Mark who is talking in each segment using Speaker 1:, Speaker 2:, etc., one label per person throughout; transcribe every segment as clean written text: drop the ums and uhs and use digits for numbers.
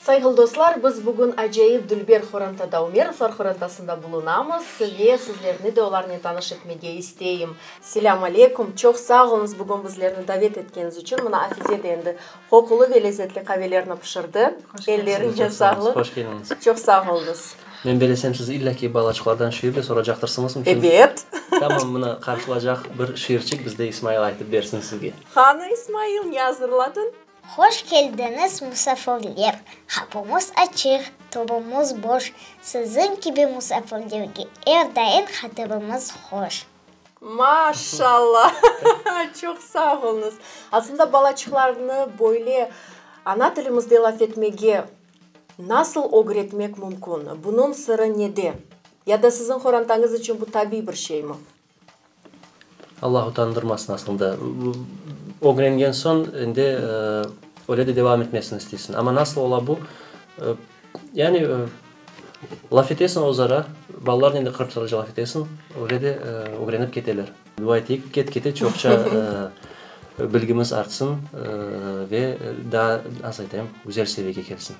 Speaker 1: Sayğılı dostlar, biz bugün acayip dülber qorantada, Umerovlar qorantasında bulunamız ve sizlerni de olarnen tanış etmege isteyim. Selâm aleyküm, çoq sağ oluñız bugün bizlerni davet etkeniñiz içün. Mına Afize de endi qoqulı ve lezetli qavelerni pişirdi. Elleriñe sağlıq.
Speaker 2: Hoş keldiñiz.
Speaker 1: Çoq sağ oluñız.
Speaker 2: Men belesem, siz illâ ki balaçıqlardan şiir de soracaqtırsıñız.
Speaker 1: Ebet.
Speaker 2: Tamam, mına qarşılacaq bir şiirçik bizde İsmail aytıp bersin sizge.
Speaker 1: Qani, İsmail, ne azırladıñ?
Speaker 3: Hoş keldiñiz, musafirler! Qapumız açıq, tobumız boş, Siziñ kibi musafirlerge er daim hatirimiz hoş.
Speaker 1: Maşallah! Çoq sağ oluñız! Aslında balaçıqlarnı böyle ana tilimizde laf etmege nasıl ögretmek mümkün? Bunıñ sırı nede? Ya da siziñ qorantañız içün bu tabiiy bir şeymi?
Speaker 2: Allah utandırmasın aslında. Ögrengen soñ endi öyle de devam etmesini isteysiñ. Amma nasıl ola bu? Yani laf etesiñ özara, balalarnen de qırımtatarca laf etesiñ, öyle de ögrenip keteler. Dua eteyik, ket-kete çoqça bilgimiz artsın ve daa, nasıl aytayım, güzel seviyege kelsin.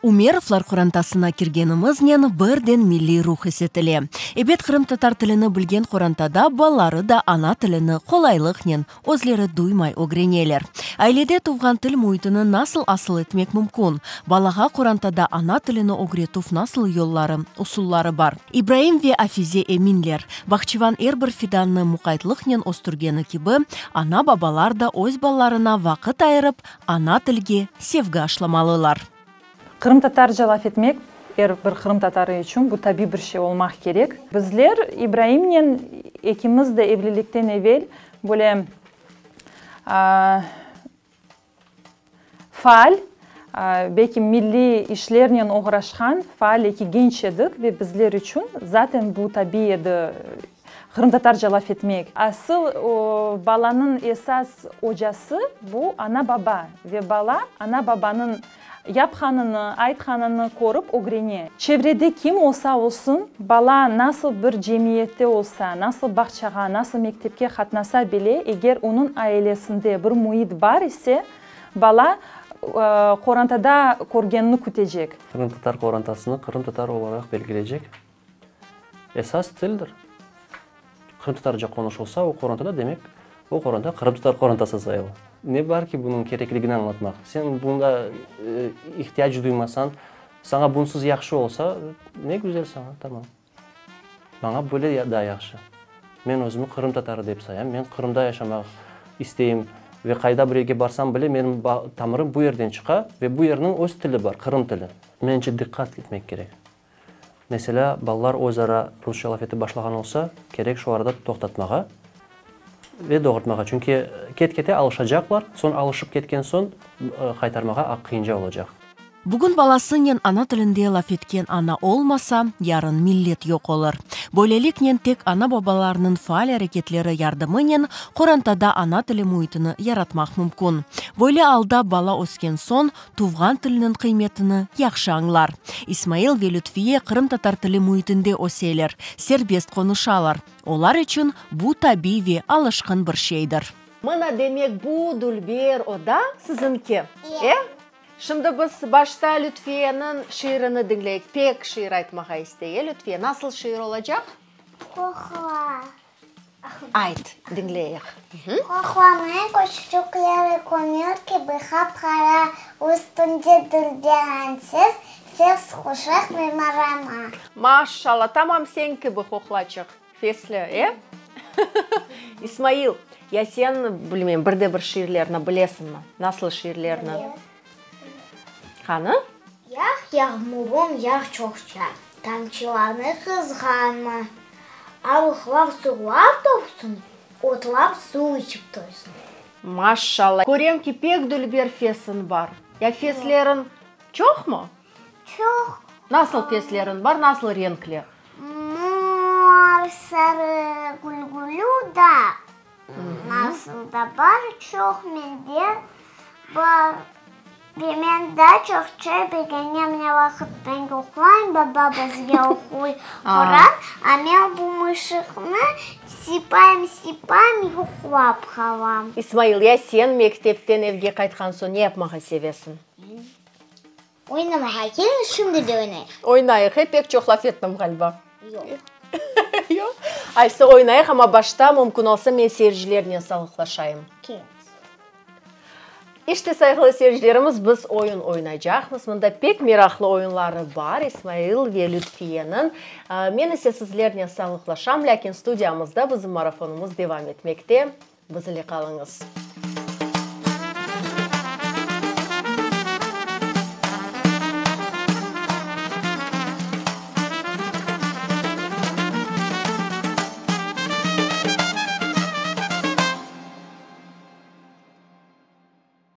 Speaker 1: Umerovlar qorantasına kirgenimiznen birden milliy ruh is etile. Ebet, qırımtatar tilini bilgen qorantada balaları da ana tilini qolaylıqnen, özleri duymay ögreneler. Ailede tuvğan til müitini nasıl asıl etmek mümkün? Balağa qorantada ana tilini ögretüv nasıl yolları, usulları bar? İbraim ve Afize eminler, bağçıvan er bir fidannı muqaytlıqnen östürgeni kibi, ana-babalar da öz balalarına vaqıt ayırıp, Ana tilge sevgi aşlamalılar.
Speaker 4: Qırımtatarca laf etmek er bir qırımtatarı içün bu tabiy bir şey olmaq kerek. Bizler İbraimnen ekimiz de evlilikten evel böyle faal, belki milliy işlernen oğraşqan faal eki genç edik ve bizler içün zaten bu tabiy edi Qırımtatarca laf etmek. Asıl balanıñ esas ocası bu ana-baba ve bala ana-babanıñ yapqanını, aytqanını körip ögrene. Çevrede kim olsa olsun, bala nasıl bir cemiyette olsa, nasıl bağçağa, nasıl mektepke qatnasa bile, eger onıñ ailesinde bir müit bar ise, bala qorantada körgenini kütecek.
Speaker 2: Qırımtatar qorantasını qırımtatar olaraq belgileycek. Esas tildir. Qırımtatarca qonuşılsa o qorantada, demek, o qoranta qırımtatar qorantası sayıla. Ne bar ki bunıñ kerekligini añlatmaq? Sen bunda ihtiyac duymasañ, saña bunsız yahşı olsa, ne güzel saña, tamam. Maña böyle daa yahşı. Men özümi qırımtatarı dep sayam, men Qırımda yaşamaq isteyim ve qayda bir yerge barsam bile menim tamırım bu yerden çıqa ve bu yerniñ öz tili bar, qırım tili. Mence diqqat etmek kerek. Meselâ, balalar öz ara rusça laf etip başlağan olsa, kerek şu arada toqtatmağa ve doğurtmağa. Çünki ket-kete alışacaqlar, soñ alışıp ketken soñ qaytarmağa qıyınca olacaq.
Speaker 1: Bugün balasınen ana tilinde laf etken ana olmasa, yarın millet yoq olur. Böyleliknen tek ana-babalarnıñ faal areketleri yardımınen qorantada ana tili müitini yaratmaq mümkün. Böyle alda bala ösken soñ, tuvğan tiliniñ qıymetini yahşı añlar. İsmail ve Lütfiye qırımtatar tili müitinde öseler, serbest qonuşalar. Olar içün bu tabiy ve alışqın bir şeydir. Mına, demek, bu dülber oda siziñki, e? Şimdi biz başta Lütfiyeniñ şiirini diñleyik. Pek şiir aytmağa istey, e, Lütfiye? Nasıl şiir olacaq?
Speaker 3: Qoqla.
Speaker 1: Ayt, diñleyik.
Speaker 3: Qoqlanıñ küçükleri kömür kibi qap-qara, üstünde dülberensiz fes quşaq ve marama.
Speaker 1: Maşallah, tamam sen kibi qoqlaçıq, fesli, e? İsmail, ya sen, bilmeyim, bir de bir şiirlerni bilesiñmi? Nasıl şiirlerni?
Speaker 3: Bilem.
Speaker 1: Qanı?
Speaker 3: Yağ, yağmurım, yağ çoqça, Tamçılarnı qızğanma. Alıqlar suvlar tolsun, Otlar suv içip toysun.
Speaker 1: Maşşalla! Körem ki, pek dülber fesiñ bar. Ya fesleriñ çoqmı?
Speaker 3: Çoq.
Speaker 1: Nasıl fesleriñ bar, nasıl renkli?
Speaker 3: Mor, sarı, gülgülü da Nasıl da bar, çoq mende bar. Ve men daa çoq çay begenem, ne vaqıt ben yuqlayım, baba bizge oquy Quran, a men bu mışıqnı sipayım, sipayım, yuqlap qalam.
Speaker 1: İsmail, ya sen mektepten evge qaytqan soñ ne yapmağa sevesiñ?
Speaker 3: Oynamağa keliñiz, şimdi de oynayıq.
Speaker 1: Oynayıq, he, pek çoq laf ettim, ğaliba.
Speaker 3: Yoq.
Speaker 1: Yoq? Aysa oynayıq, amma başta, mümkün olsa, men seyircilernen sağlıqlaşayım.
Speaker 3: Keliñiz.
Speaker 1: İşte, sayğılı seyircilerimiz, biz oyun oynaycaqmız. Mında pek meraqlı oyunları bar İsmail ve Lütfiyeniñ. Men ise sizlernen sağlıqlaşam, lâkin studiyamızda bizim marafonımız devam etmekte. Biz ile qalıñız.